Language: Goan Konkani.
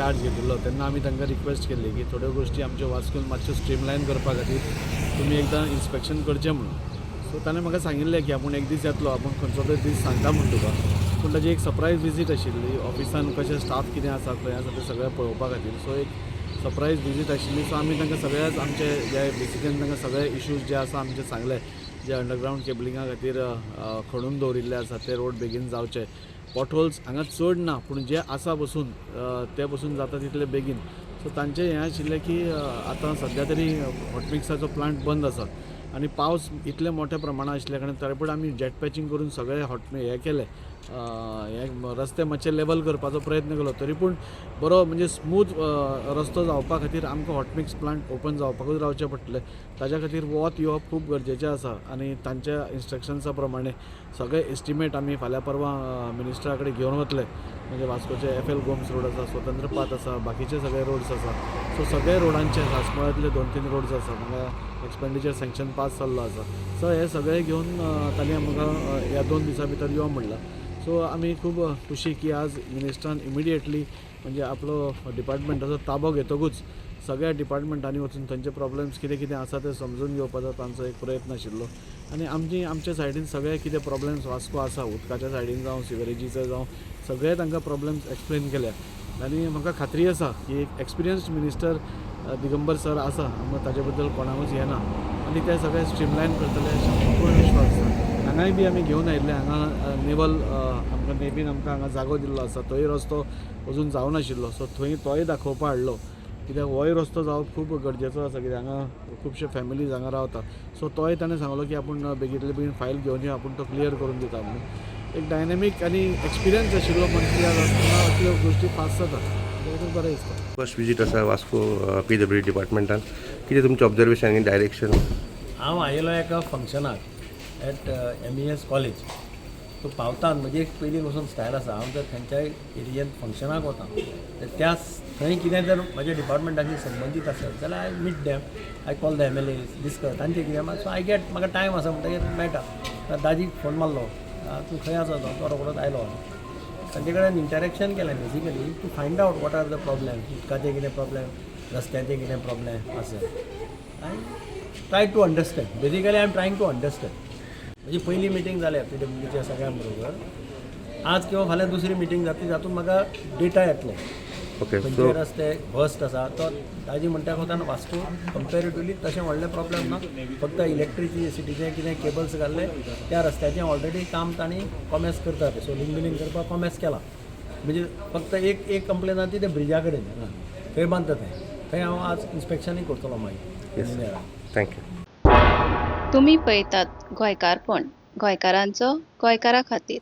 चार्ज घेतिल्लो तेन्ना आमी तांकां रिक्वेस्ट केल्ली की थोड्यो गोश्टी आमच्यो वास्कोन मातश्यो स्ट्रीमलायन करपा खातीर तुमी एकदां इन्स्पेक्शन करचें म्हणून. सो ताणें म्हाका सांगिल्लें की आपूण एक दीस येतलो, आपूण खंयचो तरी दीस सांगता म्हूण तुका. पूण ताजी एक सरप्रायज विजीट आशिल्ली, ऑफिसान कशें स्टाफ कितें आसा, खंय आसा तें सगळें पळोवपा खातीर. सो एक सरप्रायज विजीट आशिल्ली. सो आमी तांकां सगळ्याच आमचे जे बेसिकली तांकां सगळे इश्यूज जे आसा आमचे सांगले, जे अंडरग्रावंड केबलिंगा खातीर खणून दवरिल्ले आसा ते रोड बेगीन जावचे. पॉटहोल्स हांगा चड ना, पूण जे आसा बसून ते बसून जाता तितले बेगीन. सो तांचें हें आशिल्लें की आतां सद्या तरी हॉटमिक्साचो प्लांट बंद आसा आनी पावस इतले मोठ्या प्रमाणात आशिल्ल्या कारणान, तरी पूण आमी जेट पॅचिंग करून सगळे हॉट हे केले, हे रस्ते मातशे लेवल करपाचो प्रयत्न केलो. तरी पूण बरो म्हणजे स्मूथ रस्तो जावपा खातीर आमकां हॉटमिक्स प्लांट ओपन जावपाकूच रावचें पडटलें. ताज्या खातीर वत येवप खूब गरजेचें आसा आनी तांच्या इन्स्ट्रक्शन्सा प्रमाणे सगळे एस्टिमेट आमी फाल्यां परवां मिनिस्टरा कडेन घेवन वतले. म्हणजे वास्कोचे एफ एल गोम्स रोड आसा, स्वतंत्र पाथ आसा, बाकीचे सगळे रोड्स आसा. सो सगळे रोडांचे, सासमळ्यांतले दोन तीन रोड्स आसा, हांगा एक्सपेंडिचर सँक्शन पास जाल्लो आसा. सो हे सगळे घेवन तांणी आमकां ह्या 2 दिसां भितर यो म्हणलां. सो आमी खूब खुशी की आज मिनिस्टरान इमिडिएटली म्हणजे आपलो डिपार्टमेंटाचो ताबो घेतकूच सगळ्या डिपार्टमेंटांनी वचून थंयचे प्रॉब्लम्स कितें कितें आसा ते समजून घेवपाचो तांचो एक प्रयत्न आशिल्लो. आनी आमची आमच्या सायडीन सगळे कितें प्रॉब्लम्स वास्को आसा, उदकाच्या सायडीन जावं, सिवरेजीचे जावं, सगळे तांकां प्रॉब्लम्स एक्सप्लेन केल्या. आनी म्हाका खात्री आसा की एक एक्सपिरियन्स्ड मिनिस्टर दिगंबर सर आसा, आमकां ताजे बद्दल कोणाकूच हें ना आनी ते सगळे स्ट्रीमलायन करतले अशें म्हाका पूर्ण विश्वास आसा. हांगाय बी आमी घेवन आयिल्ले. हांगा नेवल आमकां नेवीन आमकां हांगा जागो दिल्लो आसा, थंय रस्तो अजून जावनाशिल्लो. सो थंय तोय दाखोवपा हाडलो, कित्याक होय रस्तो जावप खूब गरजेचो आसा, कित्याक हांगा खुबशे फॅमिलीज हांगा रावता. सो तोय ताणें सांगलो की आपूण बेगींतले बेगीन फायल घेवन यो, आपूण तो क्लियर करून दिता म्हणून. एक डायनॅमीक आनी एक्सपिरियन्स आशिल्लो मंत्री आज आसतना असल्यो गोश्टी फास्ट जाता, तें बरें दिसता. फर्स्ट विजीट आसा वास्को पीडब्ल्यूडी डिपार्टमेंटान. कितें तुमचें ऑब्जर्वेशन आनी डायरेक्शन? हांव आयिल्लो एका फंक्शनाक एट एमईएस कॉलेज. सो पावतान म्हजी एक पयलीं पसून स्टायल आसा, हांव जर खंयच्याय एरियेन फंक्शनाक वता तर त्या थंय कितें जर म्हज्या डिपार्टमेंटाशी संबंदीत आसत जाल्यार I meet them, I call the MLA, discuss तांचें कितें. सो I get म्हाका टायम आसा म्हणटकीर मेळटा. दाजीक फोन मारलो, "तूं खंय आसा?" तो रोखडोच आयलो. तांचे कडेन इंटरेक्शन केलें, basically to find out what are the problem, उदकाचे कितें प्रॉब्लेम, रस्त्याचे कितें प्रॉब्लेम आसा. I try to understand, basically I am trying to understand. म्हजी पयली मिटींग जाल्या पीडब्ल्यूडीच्या सगळ्यां बरोबर. आज किंवा फाल्यां दुसरी मिटींग जातली, जातून म्हाका डेटा येतलो खंयचे रस्ते वर्स्ट आसा. तो ताजी म्हणटा वतान वास्को कंपेरेटिवली तशें व्हडलें प्रॉब्लेम ना. फक्त इलेक्ट्रिसिटीचे कितें केबल्स घाल्ले, त्या रस्त्याचें ऑलरेडी काम तांणी कॉमेस करतात, सोलिंग बिलिंग करपाक कॉमेस केलां. म्हणजे फक्त एक एक कंप्लेन आसा ती ते ब्रिजा कडेन थंय बांदता तें. थंय हांव आज इन्स्पेक्शनूय करतलो मागीर इंजिनियराक. Thank you. तुम्ही पळयतात गोंयकारपण, गोंयकारांचो गोंयकारा खातीर.